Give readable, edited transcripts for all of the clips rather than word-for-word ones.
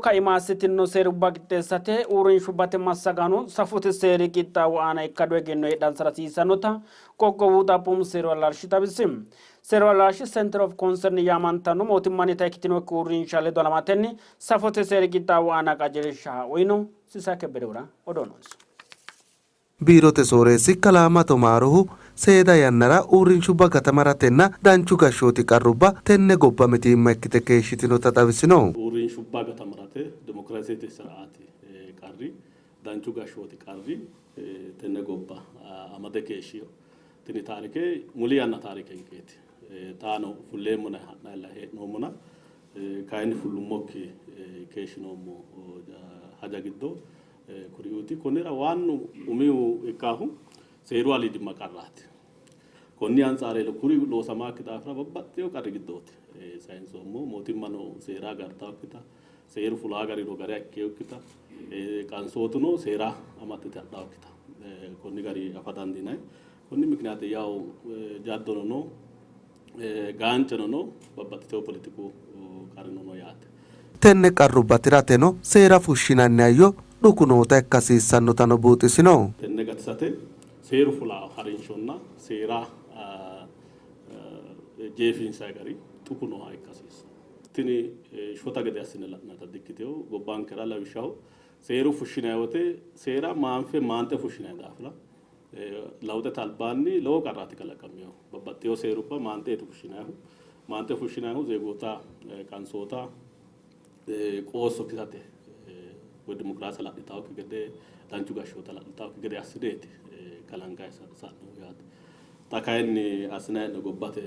Kaima assitinno seerubba qixxeessate uurrinshubbate massagaano safote seeri qixxaawo aana ikkado egenno heedhansara hasiissannota qoqqowu xaphoomu seeru allaalshi xawisi. Seeru allaalshi Center of Concern yaamantanno mootimmannita ikkitinokki uurrinsha ledo halamatenni safote seeri qixxaawo aana qajeelsha uyno. Sisaay Kebbedehura odoo noonsa. Biirote sooreessi kalaa Mato Maarohu seeda yannara uurrinshubba gatamaratenna danchu gashshooti qarrubba tenne gobba mitiimma ikkite keeshshitinota xawisino. Uurrinshubba gatamarate dimokiraasete sir'aati qarri, danchu gashshooti qarri tenne gobba amade keeshshino. Tini taarike muli yanna taarikenkeeti. Xaano fulleemmona ha'nayilla hee'noommona kayinni fullummokki keeshshinoommo haja giddo kuriuuti. Konnira waannu umihu ikkaahu seeru aliidimma qarraati. Konni antsaareelo kuri loosamaakki daafira babbaxxeyo qarri giddooti sayinsoommo. Mootimmano seera agartaakkita, seeru fulaa garino gara ikkinokkita, qansootuno seera amaxxite hadhaakkita konni gari afa dandiinanni. Konni mikiniyaati yawu jaddono no, gaanceno no, babbaxxiteyo poletiku qarrino no yaate. Tenne qarrubba tirateno seera fushshinanni hayyo dhuku noota ikka hasiissannotano buuxisino. Tenne gatisate seeru fula harinshonna seera jeefinsanni gari dhuku nooha ikka hasiissanno. Tini shota gede assine la'nannita dikkitino. Gobbankera lawishshaho seeru fushshinanni wote seera maanfe maanxe fushshinanni daafira lawuxete albaanni lowo qarraati kalaqaminohu. Babbaxxino seerubba maanxeeti fushshinannihu. Maanxe fushshinannihu zeegoota qansoota qoosso kisate woy dimokiraase hala'litannokki gede, danchu gashshooti hala'litannokki gede assineeti kalanqanni sa'nohu yaate. Xa kayinni assinanni hee'noonni gobbate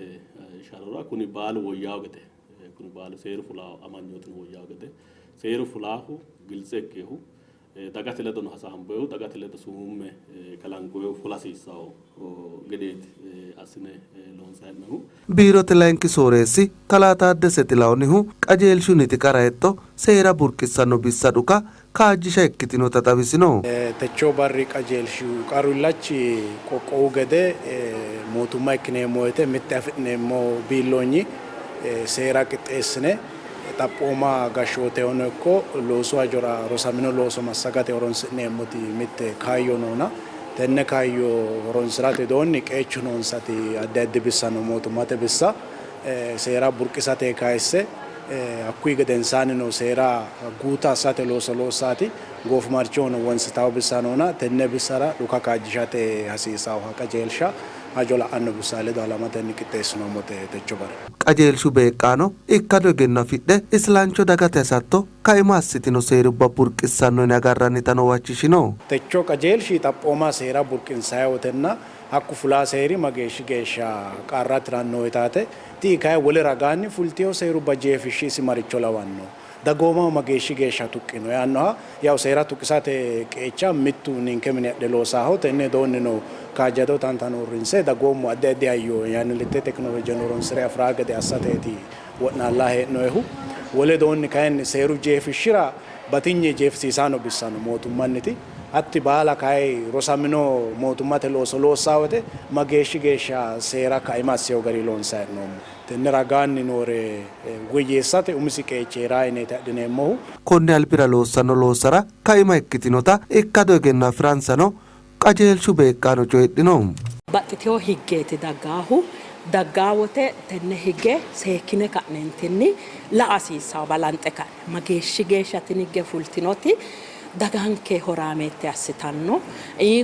sharrora kuni baalu woyyawo gede, kuni baalu seeru fulaahu amanyootino woyyawo gede, seeru fulaahu giltse ikkinohu Dagate ledono hasaamboyihu, dagate ledo sumuumme kalanqoyihu fula hasiissanno gedeeti assine loonsanni hee'noonnihu. Biirote layinki sooreessi kalaa Taaddese Xilahunihu qajeelshunniti qara hexxo seera burqissanno bissa dhuka kaajjisha ikkitinota xawisino. Techo barri qajeelshu qaru illachi qoqqowu gede mootumma ikkineemmo woyte mitte afi'neemmo biilloonyi seera qixxeessine Xaphooma gashshootehono ikko loosu hajora rosamino looso massagate horonsi'neemmoti mitte kaayyo noona tenne kaayyo horonsi'rate widoonni qeechu noonsati addi addi bissa no. Mootimmate bissa seera burqisate kayisse hakkuyi gedensaannino seera guuta assate looso loossaati goofimarchohono wonsitawo bissa noona tenne bissara dhuka kaajjishate hasiisannoha qajeelsha hajo la'anno bissa ledo halamatenni qixxeessinoommote techo bare. Qajeelshu beeqqaano ikkado egenno afidhe islancho dagate hasatto kaima assitino seerubba burqissanno yine agarrannitano huwachishino. Techo qajeelshi xaphooma seera burqinsanni wotenna hakku fulaa seeri mageeshshi geeshsha qarra tiranno yitaate ti'i kayi wole ragaanni fultino seerubba jeefishshi isi maricho lawanno? Dagoomaho mageeshshi geeshsha tuqqino yaannoha yawo seera tuqisate qeecha mittu ninke mine adhe loosaho. Tenne widoonnino kaajjado tantano uurrinse dagoomu addi addi hayyo yannilitte tekinolojeno horonsi're afi'raa gede assateeti wo'naallayi hee'noyihu. Wole widoonni kayinni seeru jeefishshira batinye jeefisiisaano bissa no mootummanniti. Hatti baala kayi rosamino mootummate looso loossaa wote mageeshshi geeshsha seera kaima assino garinni loonsayi hee'noommo. Tenne ragaanni noore woyyeessate umisi qeechi hee'ra yineeti adhineemmohu. Konni albira loossanno loossara kaima ikkitinota ikkado egenno afi'ransano qajeelshu beeqqaano coyidhino. Baxxitino higgeeti daggaahu. Daggaa wote tenne higge seekkine ka'neentinni la'a hasiissanno. Balanxe ka'ne mageeshshi geeshsha tini higge fultinoti daganke horaameette assitanno,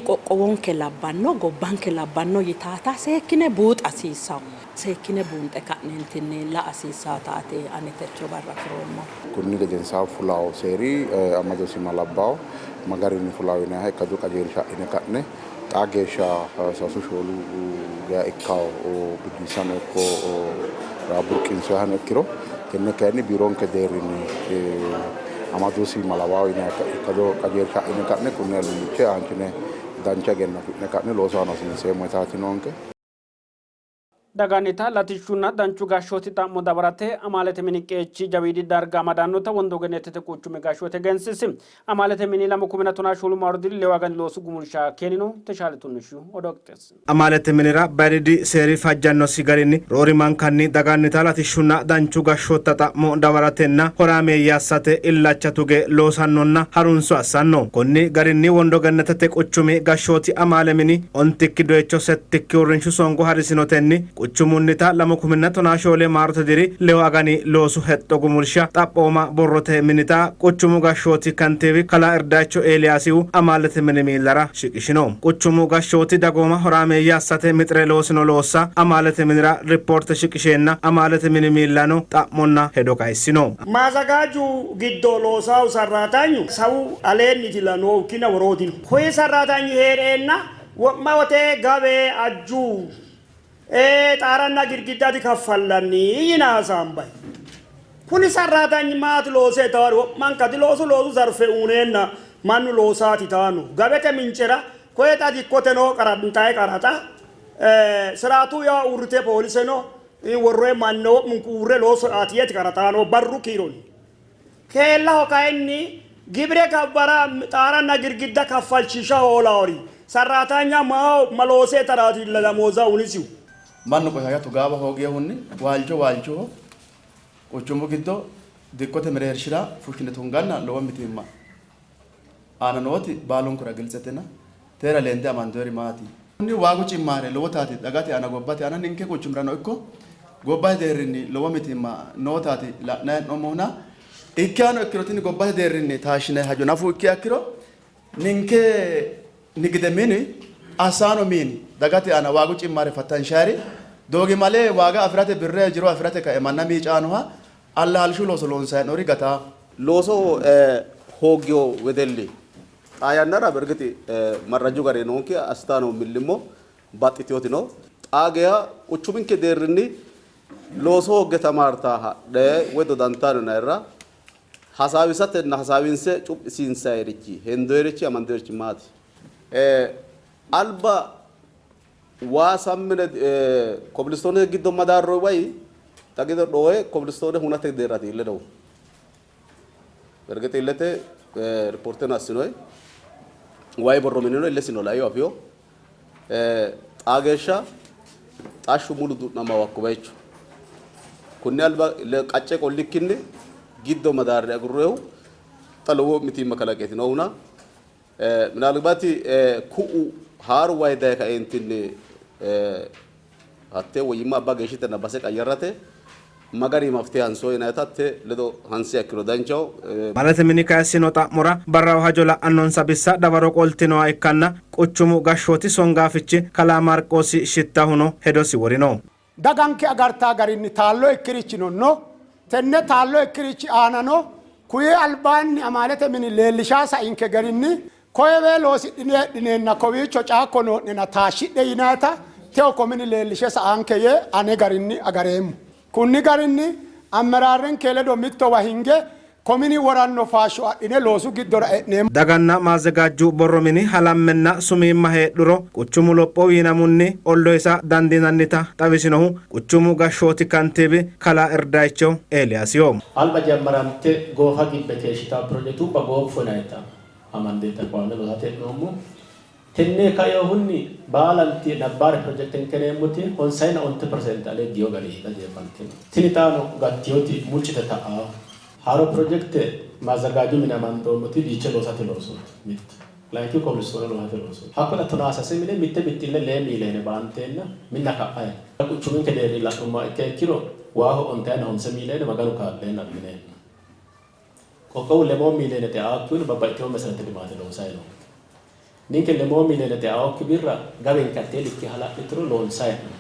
qoqqowonke labbanno, gobbanke labbanno yitaata seekkine buuxa hasiissanno. Seekkine buunxe ka'neentinni la'a hasiissaataati ani techo barra afi'roommohu. Kunni gedensaa fulaawo seeri amadosi ma labbaawo, ma garinni fulaawo yinanniha ikkadu qajeelsha adhine ka'ne xaa geeshsha sasu shoolu geya ikkawo biddissano ikko burqinsoyihano ikkiro tenne kayinni biironke deerrinni amadosi ma lawaawo yinanniha ikkado qajeelsha adhine ka'ne kunne albilliche aanchine dancha egenno afi'ne ka'ne looso hanafisiinseemmo yitaati noonke. Dagannita latishshunna danchu gashshooti xa'mo dawarate amaalete mini qeechi jawiidi darga amadannota Wondo Gennetete quchumi gashshooti egensiisi. Amaalete mini 2014 maaru diri lewu agani loosu gumulsha keenino. Teshaale Tunnishu odoo qixxeessino. Amaalete minira bayiriidi seeri fajjannosi garinni roorimankanni dagannita latishshunna danchu gashshootta xa'mo dawaratenna horaameeyye assate illacha tuge loosannonna harunso assanno. Konni garinni Wondo Gennetete quchumi gashshooti amaale mini ontikki doyicho settikki uurrinshu songo harisinotenni quchumunnita 2014 maarote diri lewu agani loosu hexxo gumulsha xaphooma borrote minita quchumu gashshooti kantiiwi kalaa Irdaacho Eeliyaasihu amaalete mini miillara shiqishino. Quchumu gashshooti dagooma horaameeyye assate mixire loosino loossa amaalete minira rippoorte shiqisheenna amaalete mini miillano xa'monna hedo kayissino. Maazagaaju giddo loosaahu sarraatanyu sawu aleenniitilla noohu ikkina woroo dino. Kuyi sarraatanyi hee'reenna wo'ma wote gawe ajju ee xaaranna girgidda dikaffallanni yine hasaambayi. Kuni sarraatanyi maati loose tawari wo'manka diloosu loosu zarfe uuneenna mannu loosaati taanu. Gawete mincera koye xa dikkote noo qaranxayi qaraxa siraatu yaa uurrite pooliseno worroye manno wo'munku uurre looso aati yeeti qaraxaano barru kiironni. Keellaho kayinni gibire gabbara xaaranna girgidda kaffalchiisha hoolaori sarraatanya maa ma loosee taraati illa damooza unisihu. Mannu qoshasha tugaawa hooginohunni waalcho waalchoho quchumu giddo dikkote mereershira fushshine tunganna lowo mitiimma aana nooti baalunkura giltsetena teera lende amandoyeri maati? Konni waagu cimmaare lowotaati dagate aana gobbate aana ninke quchumirano ikko gobbate deerrinni lowo mitiimma nootaati la'nanni hee'noommohuna ikkihano ikkiro tini gobbate deerrinni taashshinanni hajo nafu ikkiha ikkiro ninke nigide mini assaano mini dagate aana waagu cimmaare fattanshaari doogimale waaga afi'rate birre jiro afi'rate kae manna miicaanoha allaalshu looso loonsanni hee'noonniri gataa. Looso hooggino wedelli xaa yannara bergixi marraju gari noonke assitanni noo millimmo baxxitinoti no. Xaa geya quchuminke deerrinni looso hoogge tamaarta hadhe woy dodantanni yinannirira hasaawisatenna hasaawinse cu'misiinsayirichi hendoyirichi amandoyirichi maati? Alba waa sammine kobilistoonete giddo madaarroyi wayi xa giddo dhoowe kobilistoone hunate deerraati iille noohu. Bergete illete ripoorteno assinoyi wayi borro minino illesino laino afino. Xaa geeshsha xashshu mulu du'namawo hakko bayicho. Kunni alba qacce qollikkinni giddo madaarre agurroyihu xa lowo mitiimma kalaqeeti noohuna Minaalbati ku'u haaru wayi daye kaeentinni hatte woyyimma abba geeshshitenna base qayyarrate ma gari maftihe hanso yinayita hatte ledo hansiha ikkiro danchaho. Amaalete mini kayissino xa'mora barraho hajo la'annonsa bissa dawaro qoltinoha ikkanna quchumu gashshooti songaafichi kalaa Maarqoosi Shittahuno hedosi worino. Daganke agartaa garinni taallo ikkirichino no. Tenne taallo ikkirichi aanano kuyi albaanni amaalete mini leellishaa sainke garinni koyewee loosidhine heedhineenna kowiicho caakko noo'nena taashshidhe yinayita tewo ko mini leellishe sa''anke yee ane garinni agareemmo. Kunni garinni ammeraarrenke ledo mittowa hinge Komini woranno faasho adhine loosu giddora e'neemmo. Daganna Maazzegaajju borro mini halammenna sumiimma heedhuro quchumu lopho wiinamunni ollohisa dandiinannita xawisinohu quchumu gashshooti kantiibi kalaa Irdaayichew Eeliyaasiho. Alba jammarante goofa gibbe keeshshitanno pirojekitubba goofo yinannita amande taqwaame loosate hee'noommo. Tenne kainohunni baalanti nabbaare pirojektenke yineemmoti honsayina onte perseente alee giwo gari hidha jeefantino. Tini xaano gattinoti muccite ta'aa. Haaro pirojekte maazzagaaju mine amandoommoti liiche loosate loosooti mittu. Layinkihu kobilistoone loosate loosooti. Hakko xa tonaa sase mine mitte mittille lee miileene baanteenna minna ka'ayi no. Quchuminke deerrinni la'nummoha ikkiha ikkiro waaho ontayina honse miileene Maganu kaa'leenna abbineenna. Qoqqowu lemoo miileene xeaakkiwino babbaxxitino meserete limaate loosayi no. Ninke lemoo miileene xeaokki birra gawenke hattee likke hala'lituro loonsayi hee'noommo.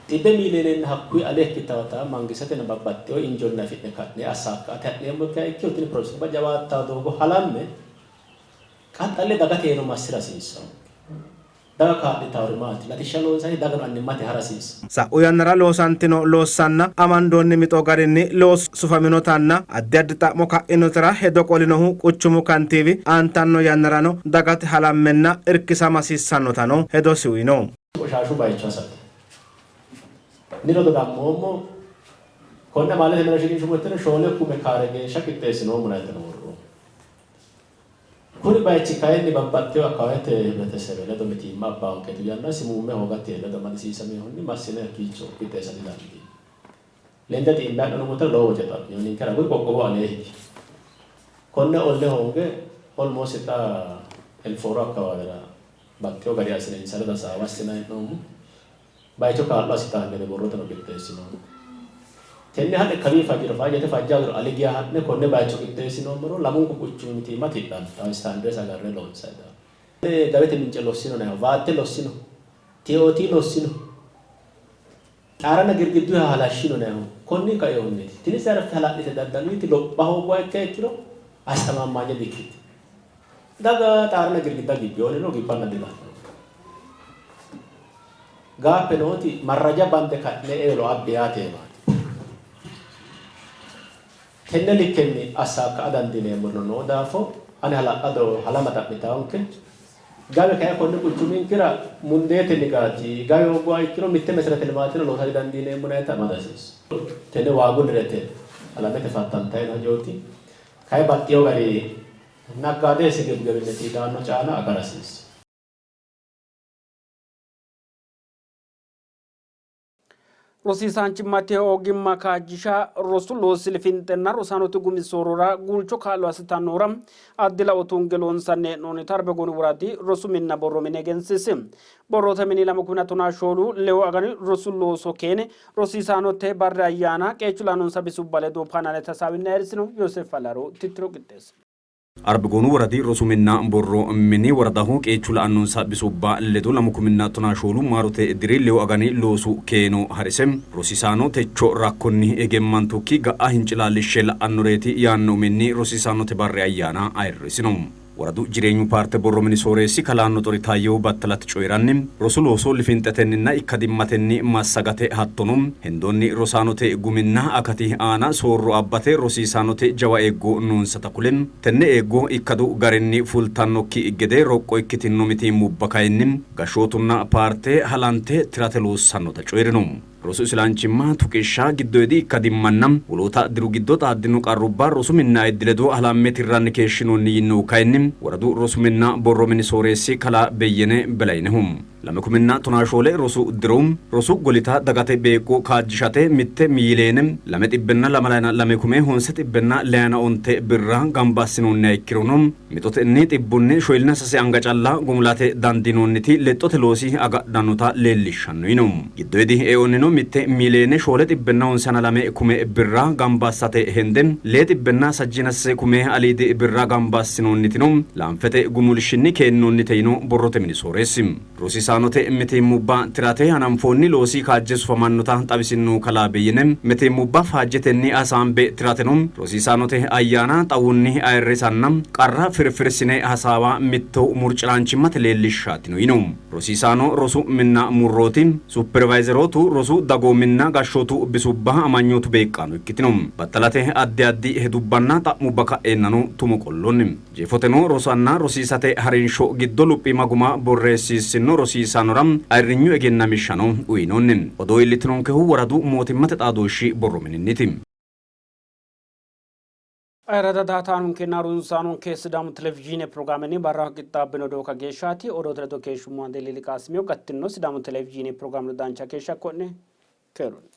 Xibbe miileenenna hakkuyi ale ikkitawota mangistetenna babbaxxino injonni afi'ne ka'ne assaakka'ate ha'neemmo ikkiha ikkiro tini pirojekitubba jawaattawo doogo halamme qaxxalle dagateno massira hasiissanno. Daga kaa'litawori maati? Latishsha loonsanni dagano annimmate hara hasiissanno. Sa'u yannara loosantino loossanna amandoonni mixo garinni loosu sufaminotanna addi addi xa'mo ka'inotera hedo qolinohu quchumu kantiiwi, aantanno yannarano dagate halammenna irkisama hasiissannotano hedosi uyno. Qoshaashu bayicho hasate. Niro dodammoommo konne amaalete mine shiqinshummo 4 kume kaare geeshsha qixxeessinoommo yiteno worroommo. Kuni bayichi kayinni babbaxxewo akkawaawete hibretesebe ledo mitiimma abbaanketu yanna simuumme hoogate ledo amadisiisaminohunni massine hakkiicho qixxeessa didandiino. Lende xiimbe adhinummotera lowo woce xa'mino ninkera aguri qoqqowu alee higi. Konne olle hoonge almost xa Elfooro akkawaawera baxxewo gari assine insa ledo hasaawa assinanni hee'noommo. Bayicho kaa'lo assitanno gede borroteno qixxeessinoommo. Tenne ha'ne kawii fajjiro fajjate fajja aguro aligiya ha'ne konne bayicho qixxeessinoommoro lamunku quchumi mitiimma tidhanno. Xa istaandiresi agarre loonsanni daafo. Gawete mince lossino nayo, vaatte lossino, TOT lossino, xaaranna girgidduha halashshino nayo konni kainohunniiti. Tini zarfe hala'lite daddaluyti lopha hoogguha ikkiha ikkiro astamaammanye dikkitino. Daga xaaranna girgidda gibbeyoonino gibbanna dila'no. Gaappe nooti marraja bande ka'ne ewelo abbi yaateemaati. Tenne likkenni assaakka dandiineemmorino noo daafo ane hala'lado halama xa'mitaanke. Gawe kayi konni quchuminkera mundeetenni gaati. Gawe hoogguha ikkiro mitte meserete limaateno loosa didandiineemmo yinannita amada hasiissanno. Tenne waagu nirete alamete fattantayi hajooti. Kayi baxxewo gari naggaade sigebgebinneti daanno caana agara hasiissanno. Rosiisaanchimmate ogimma kaajjisha rosu loosi lifinxenna rosaanote gumi soorrora guulcho kaa'lo assitannohura addi lao tunge loonsanni hee'noonnita Arbegooni woradi rosu minna borro mine egensiisi. Borrote mini 2014 lewu agani rosu looso keene rosiisaanote barri ayyaana qeechu laanonsa bisubba ledo paanalete hasaawinni ayirrisino. Yooseef Alaro tittiro qixxeessino. Arbegoonu woradi rosu minna borro mini woradaho qeechu la'annonsa bisubba ledo 2014 maarote diri lewu agani loosu keeno harise rosiisaano techo rakkonni egemmantukki ga'a hincilaallishe la'annoreeti yaanno uminni rosiisaanote barri ayyaana ayirrisino. Woradu jireenyu paarte borro mini sooreessi kalaanno Xoritaayyehu battalatti coyi'ranni rosu looso lifinxetenninna ikkadimmatenni massagate hattono hendoonni rosaanote guminna akati aana soorro abbate rosiisaanote jawa eeggo noonsata kule tenne eeggo ikkadu garinni fultannokki gede roqqo ikkitinno mitiimmubba kayinni gashshootunna paarte halante tirate loossannota coyi'rino. Rosu isilanchimma tuqishsha giddoyidi ikkadimmanna woloota diru giddo xaaddino qarrubba rosu minna ayiddi ledo halamme tirranni keeshshinoonni yinnohu kayinni woradu rosu minna borro mini sooreessi kalaa Beyyene Belayinehu. 2014 rosu diro rosu golita dagate beeqqo kaajjishate 1 miiliyeene 222 kume 895 birra gamba assinoonniha ikkirono mixotenni 143 anga calla gumulate dandiinoonniti lexxote loosi agadhannota leellishshanno yino. Giddoyidi eonnino 1 miiliyeene 452 kume birra gamba assate hende 683 kume aliidi birra gamba assinoonnitino laanfete gumulshinni keennoonnite yino borrote mini sooreessi. Rosiisaanote mitiimmubba tirate hananfoonni loosi kaajje sufamannota xawisinno kalaa Beyyene, mitiimmubba faajjetenni hasaambe tirateno rosiisaanote ayyaana xawunni ayirrisanna qarra firfirsine hasaawa mitto murci'raanchimmate leellishshaatino yino. Rosiisaano rosu minna murrooti, suppervayzerootu, rosu dagoominna gashshootu bisubba amanyootu beeqqaano ikkitino. Battalate addi addi hedubbanna xa'mubba ka'eennano tumo qolloonni. Jeefoteno rosanna rosiisate harinsho giddo luphiima guma borreessiissino rosiisaanora ayirrinyu egennamishshano uyinoonni. Odoo iillitinonkehu woradu mootimmate xaadooshshi borro mininniiti. Ayirrada daatanonkenna harunsaanonke Sidaamu televizhiine pirogiraamenni barraho qixxaabbino odoo kageeshshaati. Odoote ledo keeshshummo Adeeli Liqaasimiyo gattino Sidaamu televizhiine pirogiraame dancha keeshsha ko'ne keerunni.